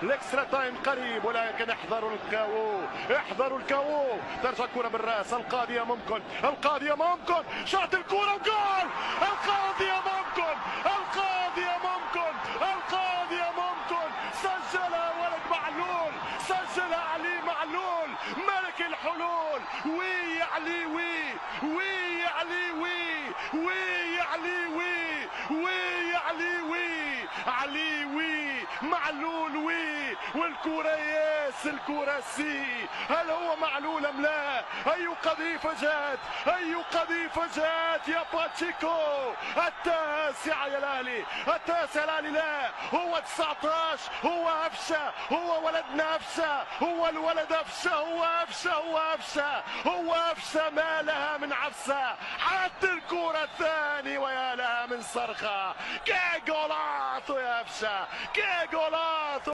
ال extra time قريب، ولكن احذروا ال KO، احذروا ال KO. ترجع الكرة بالراس، القاضية ممكن، القاضية ممكن، شاط الكرة وجول. القاضية ممكن، القاضية ممكن، القاضية ممكن. سجلها ولد معلول، سجلها علي معلول، ملك الحلول. oui علي oui، oui علي oui، oui علي oui، oui علي oui، علي oui، معلول oui، والكرة yes، الكرة si. هل هو معلول ام لا؟ اي قذيفة جات، اي قذيفة جات يا باتشيكو. التاسعة يا الاهلي، التاسعة الاهلي. لا هو 19، هو قفشة، هو ولدنا قفشة، هو الولد قفشة، هو قفشة، هو قفشة، هو قفشة، ما لها من عفسة. حط الكرة الثاني ويا لها من صرخة. qué golazo يا قفشة، qué golazo.